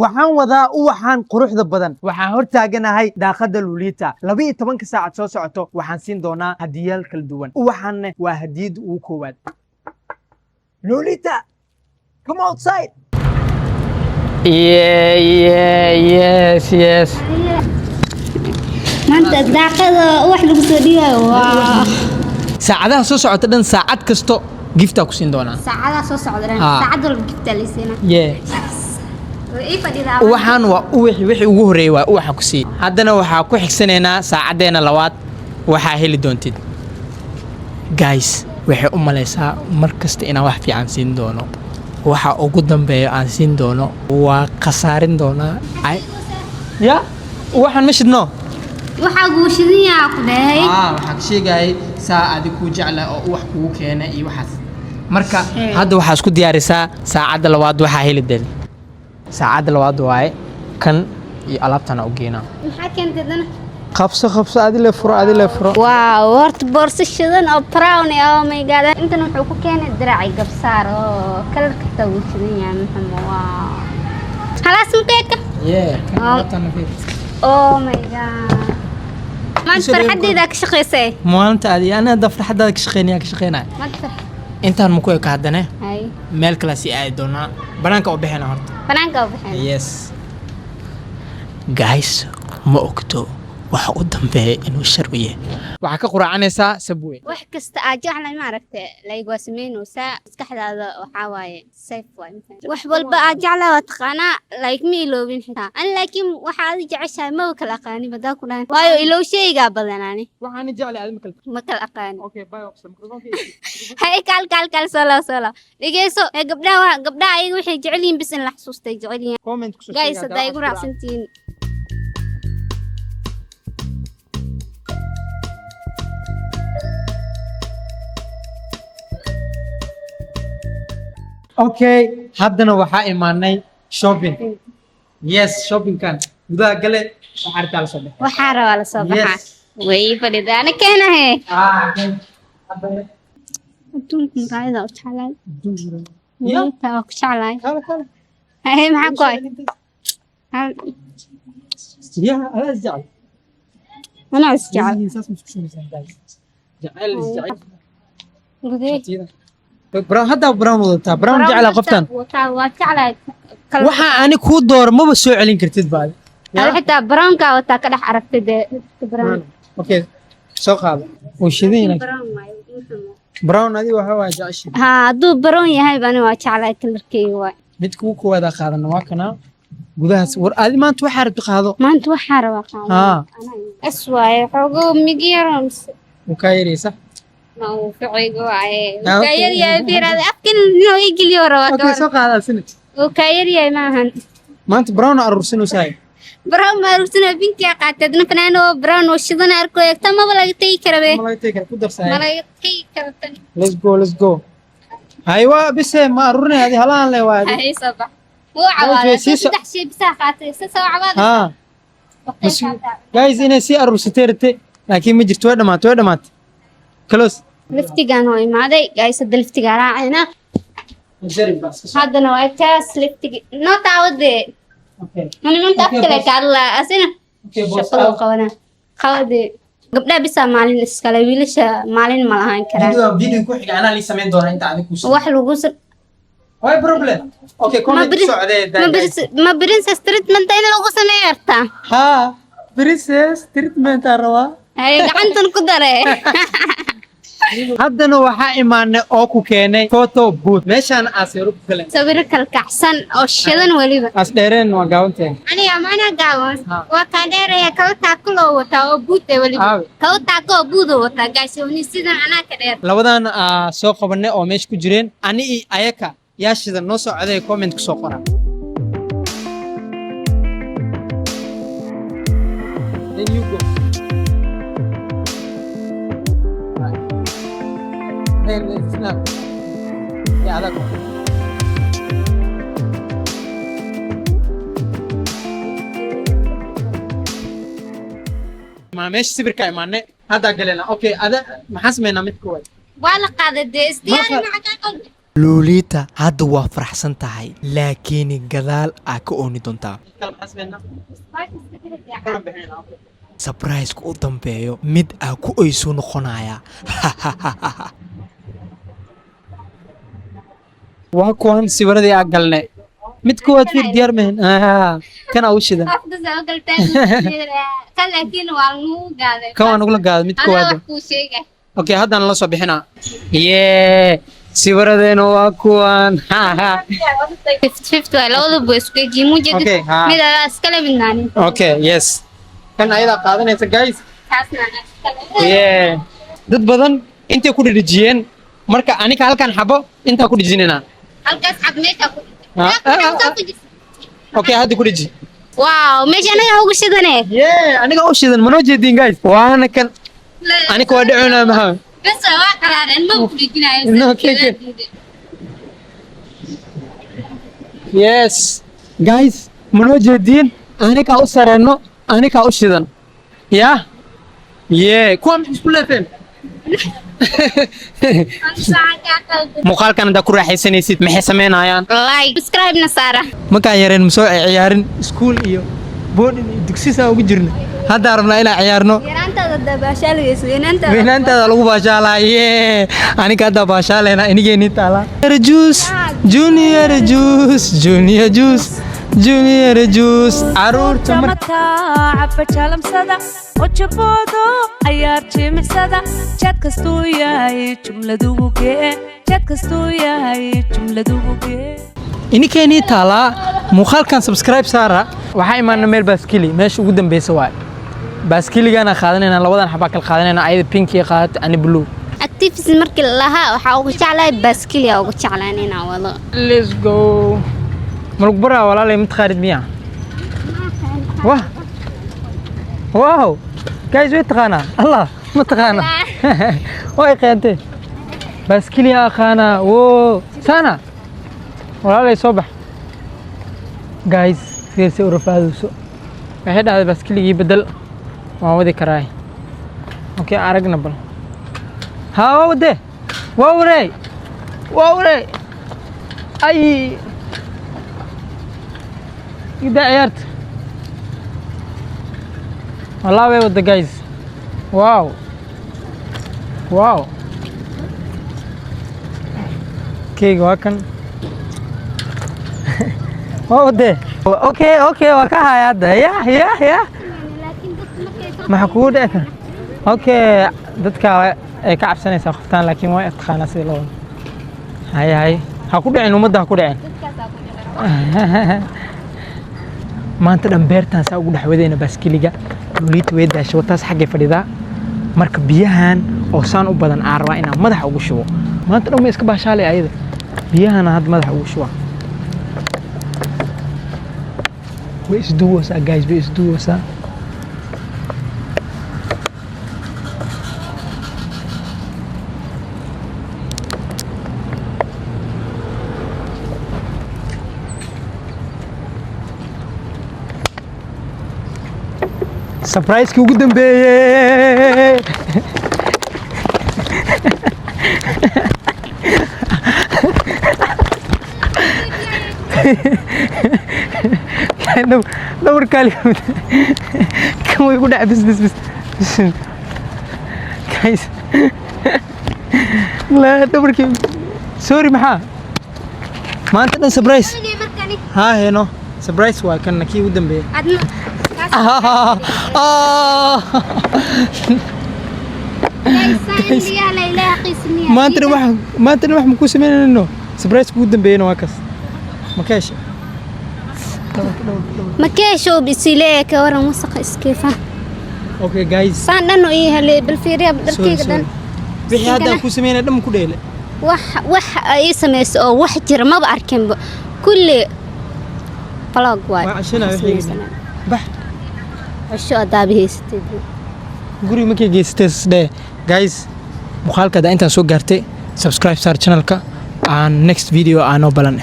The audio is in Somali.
Waxaan wadaa uwaxan quruxda badan. Waxaan hortaaganahay daaqada Lulita. 12-ka saacad soo socoto waxaan siin doonaa hadiyaal kala duwan. Uwaxanne waa hadiyadda ugu koowaad. Lolita, come outside. Yeah, yes. Maanta daaqada wax lagu soo dhiibayo waa Saacadaha soo socota dhan, saacad kasto gift-aa ku siin doonaa. Saacadaha soo socda dhan? Ah. Saacad walba gift-aa laysiinaa? Yeah. Way ii fadhidaa. Uwaxan waa uwixi wixii ugu horreeyey, waa uwaxa ku sii. Haddana waxaa ku xigsanaynaa saacaddeena labaad waxaa heli doontid. Guys, waxay u malaysaa mar kasta inaan wax fiican siin doono. Waxa ugu dambeeya aan siin doono waa khasaarin doonaa. Ya, uwaxan ma shidno. Waxaa guushidan yaa ku dhahay? Waxaa ka sheegayay saa adig kuu jecla oo uwax kugu keenay iyo waxaas. Marka hadda waxaa isku diyaarisaa saacadda labaad waxaa heli del. Saacadda labaad waaye kan iyo alaabtana u geenaa. Maxaa keentay dana? Qabso, qabso, adi le furo, adi le furo. Wow, horta boorso shidan oo brown ah. Oh my God, intan wuxuu ku keenay diracay gabsaar oo color-ka xitaa wuu shidan yahay. Maxamed, wow, halaas mukeeka. Yeah, kan. Oh. Alaabtana fiir. Oh my God, maanta farxadeyda ka shaqaysay. Maalinta adi ana hadda farxaddaada ka shaqeynaya, ka shaqeynaya. Maanta farx Intaan maku eka haddane. Hay. Meel kale sii aadi doonaa, banaanka u bixina horta. Banaanka u bixin. Yes guys, ma ogto waxa u dambeeya inuu shar u yahay. Waxaa ka quraacanaysaa Subway. Wax kasta aad jeclahay, ma aragte, like waa samaynaysaa. Maskaxdaada waxaa waaye safe waay. Wax walba aad jeclahay waa taqaanaa, like ma iloobin xitaa ani, laakiin waxa aad jeceshahay maba kala aqaanin badaa ku dhahan, waayo ilowshaygaa badan ani. Waxaan jeclay adi ma kala Ma kala aqaanin. Okay, bye. Hay, kaal, kaal, kaal, soo laa, soo laa, dhegeyso. Ee gabdhaha gabdhaha ayaga waxay jecel yihiin bis in la xasuustay jecel yihiin. Comment kusoo. Guys, haddaa igu raacsantihiin. Okay, haddana waxaa imaanay shopping. Yes, shoppingkan gudaha gale, waxaa arkaa la soo baxay. Waxaa rabaa la soo baxaa. Yes. Way ii fadhidaa, ana keenahe. Ah, haddana Adduunka muraayada u jeclahay. Ya. Taa waa ku jeclahay. Kale, kale. Haye, maxaa ku hay? Ya, adaa is jecel. Anaa is jecel. Saas ma isku samaysaan, guys? Jecel is jecel. Gudee. Shatiyada. Brown, hadda brown wadataa, brown jeclaa qoftan. Wataa, waa jeclahay. Waxa ani kuu dooro maba soo celin kartid baadi. Ada xitaa brownkaa wataa, ka dhex aragtay dee brown. Okay, soo qaado, wuu shidan yahay. Brown waaye, muxuu. Brown adiga waxa waa jeceshay. Haa, hadduu brown yahay bani waa jeclahay, color-keyga waay. Midka ugu koowaad aa qaadana waa kana gudahaas. War adi maanta waxaa rabti qaado. Maanta waxaa rabaa qaado. Haa. Es waaye, xoogo migi yaro mise. Wuu kaa yaraysa. Ma uu ficaygo waaye. Ah, Wuu kaa okay. yaryahay, fiiraada afkan inuu ii geliyo rabaa. Okay. Gabar. Soo qaada asina. Wuu kaa yaryahay maahan. Maanta brown aa aruursanaysaa. Brown ma aruursana, pinky-aa qaatay. Adna fanaano oo brown oo shidan arko, tan maba laga tegi karabe. Ma laga tegi kara, ku Ma darsaay. laga tegi karo tan. Let's go, let's go. Haywa bise ma aruurinay adi halaan le waa adi. Hay, soo bax, wuu cawaaday. Way Saddex shay bisaa qaatay, si soo cawaada. Haa, guys, inay sii aruursatay rate, laakiin ma jirto. Way dhamaatay, way dhamaatay, close. Liftigan oo imaaday guys, hadda liftigaa raacayna. Haddana waa kaas liftigi noo taawade. Okay. Manimanka Okay, afkale boss. ka hadlaa asina. Okay, boss. Shaqada qabana qawade, gabdhaha bisaa maalin iskale, wiilasha maalin ma lahaan karaan. Video ku xiga anaa lii samayn doona inta adig ku Wax lagu Why problem? Okay, comment socdee. Ma princess treatment in lagu sameeyo yartaa? Ha, princess treatment aan rabaa. Hay, gacantan ku dare. Haddana waxaa imaanay oo ku keenay photo booth. Meeshaan aseero ku galeen. Sawiro kalkacsan oo shidan weliba. As dheereen, waa gaabanteen. Aniga maanaa gaaban? Ha. Waa kaan dheeraya, kaba taako loo wataa oo buud eh weliba. Aawe. Kaba taako oo buud oo wataa gaashooni, sidan anaa ka dheer. Labadan aa soo qabanay oo meesha ku jireen, ani iyo ayaka yaa shidan? Noo soo coday, comment ku soo qora. Then you go. Then snap. Yeah, adag. Ma meesha sawirka imaanay, haddaa galena. Okay, ada maxaa sameynaa mid koowaad? Waa la qaaday dee, isdiyaari. Ma Macaa. Luulita hadda waa faraxsan tahay, laakiin gadaal aa ka ooni doontaa. Surprise-ka u dambeeyo mid aa ku oysuu noqonaya. Waa kuwan sawiradii aa galnay. Mid kuwaad fiir, diyaar mehen kana u shidan. Afka soo galtaa kan, laakiin waa lagu gaaday. Kan waa nagula gaaday mid Anaa kuwaad. wax kuu sheegay. Okay, haddaan la soo bixinaa. Yee, sawiradeena waa kuwan. 50-50 waay, labadaba way isku egyihiin, mujed. Okay, ha. Mid adaa iskale, midnaani. Okay, yes, kan ayadaa qaadanaysa, guys. Taasna anaa iskale. Yeah, dad badan intay ku dhedhejiyeen. Marka aniga halkan xabo intaa ku dhejinayna. Halkaas xab meesha ku Ah, ah, ah. Okay, hadda ku dheji. Wow, meesha anaga ugu shidane. Yeah, aniga u shidan, manoo jeedin, guys. Waana kan, aniga waa dhicuna maxaa. Bas, waa qaraareen, ma ku dhejinayo. No, okay. Yes guys, manoo jeediin, anigaa u sareenno, anigaa u shidan. Yeah, yeah, kuwa maxay isku leefeen? Muuqaalkan haddaa ku raaxaysanaysid, maxay samaynayaan? Like, subscribe na saara. Markaan yareen masoo ciyaarin iskuul iyo boarding iyo dugsi saa ugu jirna. Haddaa rabnaa inaan ciyaarno. Yaraantaada dabaashaaleyso, weynaantaada. Weynaantaada lagu baashaalaa. Yee, aniga haddaa baashaaleyna, inigeenii taalaa. Juice junior, juice junior, juice junior, juice caruurta mar. Mataaca jalamsada ojaboodo, cayaar jimicsada, jad kastuu yahay jumladugu gee, jad kastuu yahay jumladugu gee. Inikeenii taalaa. Muuqaalkan subscribe saara. Waxaa imaana meel baaskili, meesha ugu dambeysa waay. Baaskiligana qaadanayna, labadan xabaa kala qaadanayna. Ayada pink iyo qaadat, ani blue. Activities markii la lahaa, waxaa ugu jeclahay baaskiliya, ugu jeclaan inaan wado. Let's go. Malug baraa, walaalay, mid khaarid miya? Wah, wow guys, way taqaanaa. Allah, ma taqaanaa? Way keentay baaskiliya aqaanaa. Wo sana, walaalay, soo bax. Guys, fiirsi u rafaadayso. Waxay dhahday baaskiligii bedel, waan wadi karaa. Okay, aragna bal. Haa, waa wadee, waa wareey, waa wareey. Ay, ida ciyaarta. Wallah, way wada, guys. Wow, wow, keyga waa kan, waa wadee. Okay, waa ka haya hadda. Ya, maxaa kugu dhici kara? Okay, dadka ay ka cabsanaysaa qoftaan, laakiin waa taqaanaa sida loo wado. Hay hay, ha ku dhicin ummadda, ha ku dhicin. Maanta dhan beertaan saa ugu dhex wadayna baaskiliga. Luliita way daashay, wataas xaggay fadhidaa. Marka biyahan oo saan u badan aan rabaa inaan madaxa ugu shubo. Maanta dhan ma iska baashaalay ayada. Biyahana hadda madaxa ugu shubaa. Way isduwaysaa, guys, way isduwaysaa. Surprise-kii ugu dambeeyey. Dhabarkaali kan way ku dhacay. Bis bis bis, guys, la dhabarkii, sorry. Maxaa maanta dhan surprise haa heno? Surprise waa kan kii ugu dambeeyey. Adna. Ah. Maantana wax, maantana wax maku samaynayno. Surprise ugu dambeeyana waa kaas. Ma ka heshay? Makeeshow bisilee, ka waran wasaqa iskeefa? Okay guys. Saan dhan oo ii helay, bal fiiriya dharkayga dhan. Wixii hadda aan ku sameynay dhan ku dheele. Wax ay ii samayso oo wax jira maba arkinba, kulli vlog waay. Waa cashanaa wixii bax. Casho adaaba haysatay. Guriga markay geysatay dheh. Guys, muuqaalka hadda intaan soo gaartay, subscribe saar channelka. Aan next video aanoo balan.